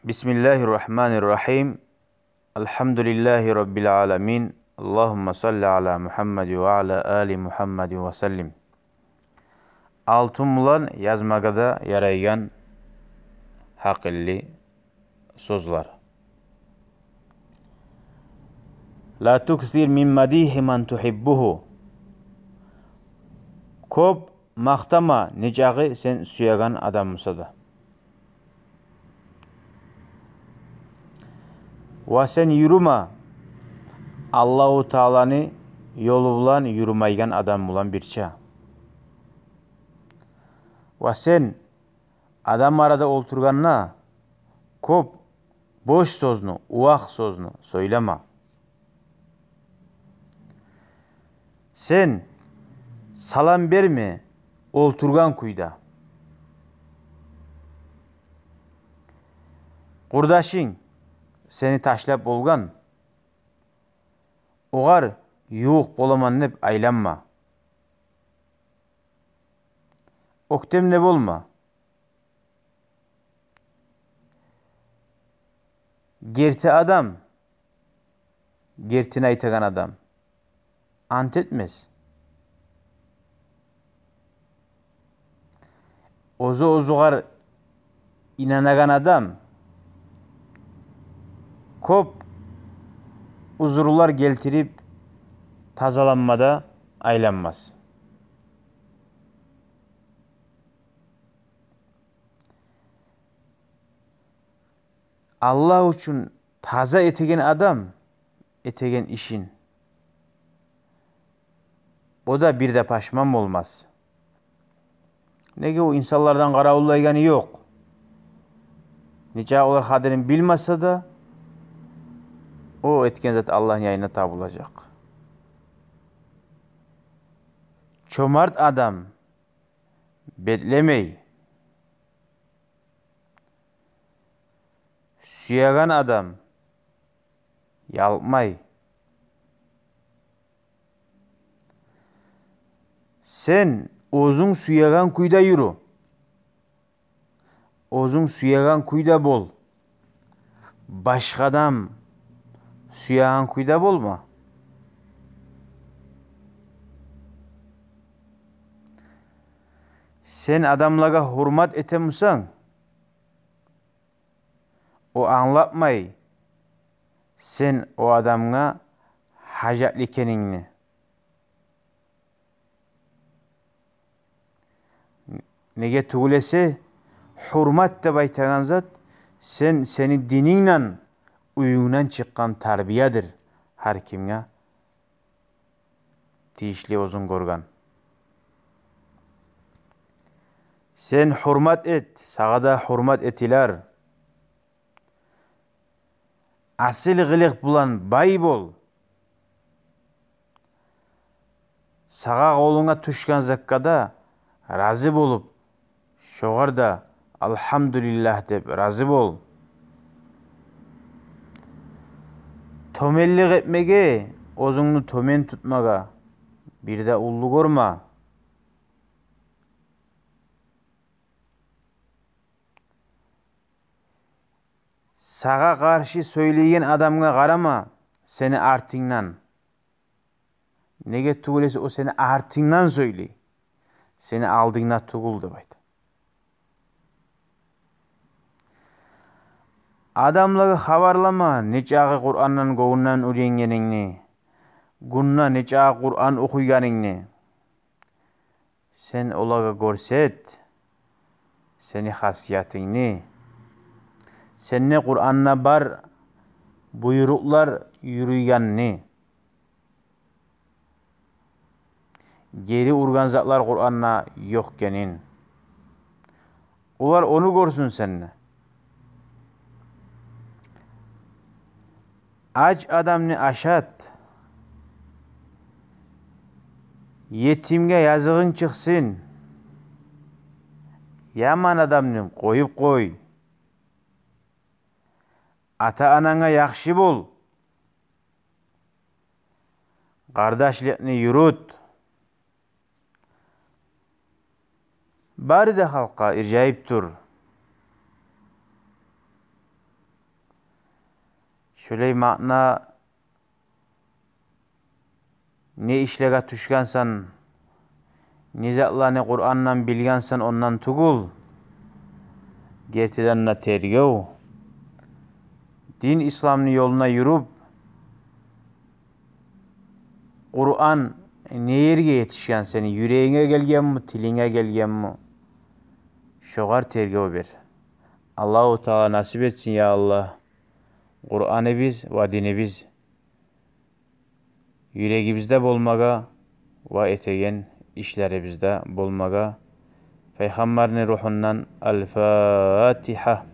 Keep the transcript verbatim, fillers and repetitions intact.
بسم الله الرحمن الرحيم. الحمد لله رب العالمين. اللهم صل على محمد وعلى آل محمد وسلم. Алтын булан язмагъа да ярайгъан гьакъыллы сёзлер. لا تكثر من مديح من تحبه. Кёп макътама, нечакъы сен сюеген адам буса да. Ва сен юрюме Аллагьу Тааланы ёлу булан юрюмейген адам булан бирче. Ва сен адам арада олтургъанда кёп бош сёзню, увакъ сёзню сёйлеме. Сен салам берме олтургъан кюйде. Къурдашынг сени ташлап болгъан, огъар ювукъ боламан деп айланма. Оьктем де болма. Герти адам, гертини айтагъан адам ант этмес. Оьзю оьзюгер инанагъан адам кёп узурлар гелтирип тазаланма да айланмас. Аллагь учун таза этеген адам этеген ишин, о да бир де пашман болмас. Неге, о инсанлардан къаравуллайгъаны ёкъ. Нечакъы олар къадирин билмесе де, о этген зат Аллагьны янында табулажакъ. Чомарт адам бетлемей. Сюеген адам ялкъмай. Сен оьзюнг сюеген кюйде юрю. Оьзюнг сюеген кюйде бол. Башгъа адам сюеген кюйде болма. Сен адамлагъа гьюрмет этемисен, о англатмай сен о адамгъа гьажатлы экенингни. Неге тюгюл эсе, гьюрмет деп айтагъан зат сен, сени динингден, уьюнгден чыкъгъан тарбиядыр. Гьар кимге тийишли оьзюнг гёрген. Сен гьюрмет эт, сагъа да гьюрмет этилер. Асил къылыкъ булан бай бол. Сагъа къолунга тюшген затгъа да рази болуп, шогъар да «Алгьамдулиллагь» деп рази бол. Тёменлик этмеге, оьзюнгню тёмен тутмагъа бир де уллу гёрме. Сагъа къаршы сёйлейген адамгъа къарама сени артынгдан. Неге тюгюл эсе, о сени артынгдан сёйлей, сени алдынгда тюгюл, деп айта. Адамлагъа хабарлама нечакъы Къурандан гёнгюнден уьйренгенингни, гюнде нечакъы Къуран охуйгъанынгны. Сен олагъа гёрсет сени хасиятынгны, сенде Къуранда бар буйрукълар юрюйгенни. Гери ургъан затлар Къуранда ёкъ экенин. Олар ону гёрсюн сенде. Ач адамны ашат. Етимге языгъынг чыкъсын. Яман адамны къоюп къой. Ата-ананга яхшы бол. Къардашлыкъны юрют. Бары да халкъгъа иржайып тур. Шолай маъна, не ишлеге тюшгенсен, не затланы Къурандан билгенсен, ондан тюгюл. Гертиден де тергев. Дин исламны ёлуна юрюп, Къуран не ерге етишген, сени юрегинге гелгенми, тилинге гелгенми? Шогъар тергев бер. Аллагьу Таала насип этсин, я Аллагь, Къураныбыз ва динибиз юрегибизде болмагъа ва этеген ишлерибизде болмагъа. Пайхаммарны ругьундан. Аль-Фатигьа.